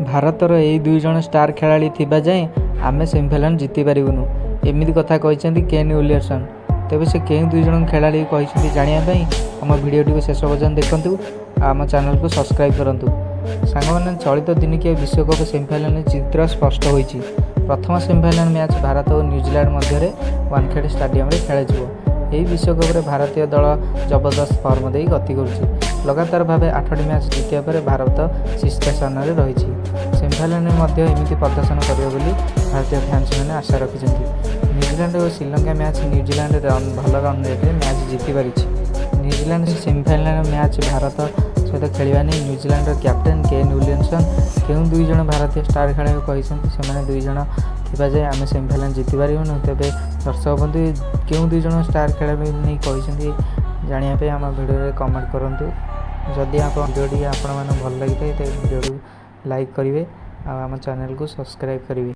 ଭାରତର ଏହି ଦୁଇ ଜଣ ଷ୍ଟାର ଖେଳାଳି ଥିବା ଯାଏଁ ଆମେ ସେମିଫାଇନାଲ୍ ଜିତିପାରିବୁନି, ଏମିତି କଥା କହିଛନ୍ତି କେନ୍ ୱିଲିୟମସନ୍। ତେବେ ସେ କେଉଁ ଦୁଇ ଜଣ ଖେଳାଳି କହିଛନ୍ତି, ଜାଣିବା ପାଇଁ ଆମ ଭିଡ଼ିଓଟିକୁ ଶେଷ ପର୍ଯ୍ୟନ୍ତ ଦେଖନ୍ତୁ ଆଉ ଆମ ଚ୍ୟାନେଲକୁ ସବସ୍କ୍ରାଇବ୍ କରନ୍ତୁ। ସାଙ୍ଗମାନେ, ଚଳିତ ଦିନିକିଆ ବିଶ୍ୱକପ୍ ସେମିଫାଇନାଲ୍ ଚିତ୍ର ସ୍ପଷ୍ଟ ହୋଇଛି। ପ୍ରଥମ ସେମିଫାଇନାଲ୍ ମ୍ୟାଚ୍ ଭାରତ ଓ ନ୍ୟୁଜିଲାଣ୍ଡ ମଧ୍ୟରେ ୱାନଖେଡ଼େ ଷ୍ଟାଡିୟମରେ ଖେଳାଯିବ। ଏହି ବିଶ୍ୱକପରେ ଭାରତୀୟ ଦଳ ଜବରଦସ୍ତ ଫର୍ମ ଦେଇ ଗତି କରୁଛି। ଲଗାତାର ଭାବେ ଆଠଟି ମ୍ୟାଚ୍ ଜିତିବା ପରେ ଭାରତ ଶୀର୍ଷ ସ୍ଥାନରେ ରହିଛି। ସେମିଫାଇନାଲରେ ମଧ୍ୟ ଏମିତି ପ୍ରଦର୍ଶନ କରିବ ବୋଲି ଭାରତୀୟ ଫ୍ୟାନ୍ସମାନେ ଆଶା ରଖିଛନ୍ତି। ନ୍ୟୁଜିଲାଣ୍ଡ ଓ ଶ୍ରୀଲଙ୍କା ମ୍ୟାଚ୍, ନ୍ୟୁଜିଲାଣ୍ଡ ଭଲ ରନ୍ ରେଟ୍ରେ ମ୍ୟାଚ୍ ଜିତିପାରିଛି। ନ୍ୟୁଜିଲାଣ୍ଡ ସେମିଫାଇନାଲ ମ୍ୟାଚ୍ ଭାରତ ସହିତ ଖେଳିବା ନେଇ ନ୍ୟୁଜିଲାଣ୍ଡର କ୍ୟାପ୍ଟେନ୍ କେନ୍ ୱିଲିୟମସନ୍ କେଉଁ ଦୁଇ ଜଣ ଭାରତୀୟ ଷ୍ଟାର ଖେଳାଳି କହିଛନ୍ତି, ସେମାନେ ଦୁଇ ଜଣ ଥିବା ଯାଏଁ ଆମେ ସେମିଫାଇନାଲ୍ ଜିତିପାରିବୁନି। ତେବେ ଦର୍ଶକ ବନ୍ଧୁ, କେଉଁ ଦୁଇ ଜଣ ଷ୍ଟାର ଖେଳାଳି ନେଇ କହିଛନ୍ତି, ଜାଣିବା ପାଇଁ ଆମ ଭିଡ଼ିଓରେ କମେଣ୍ଟ କରନ୍ତୁ। ଯଦି ଆପଣ ଭିଡ଼ିଓଟି ଆପଣମାନଙ୍କୁ ଭଲ ଲାଗିଥାଏ, ତେବେ ଭିଡ଼ିଓକୁ ଲାଇକ୍ କରିବେ ଆଉ ଆମ ଚ୍ୟାନେଲକୁ ସବସ୍କ୍ରାଇବ୍ କରିବେ।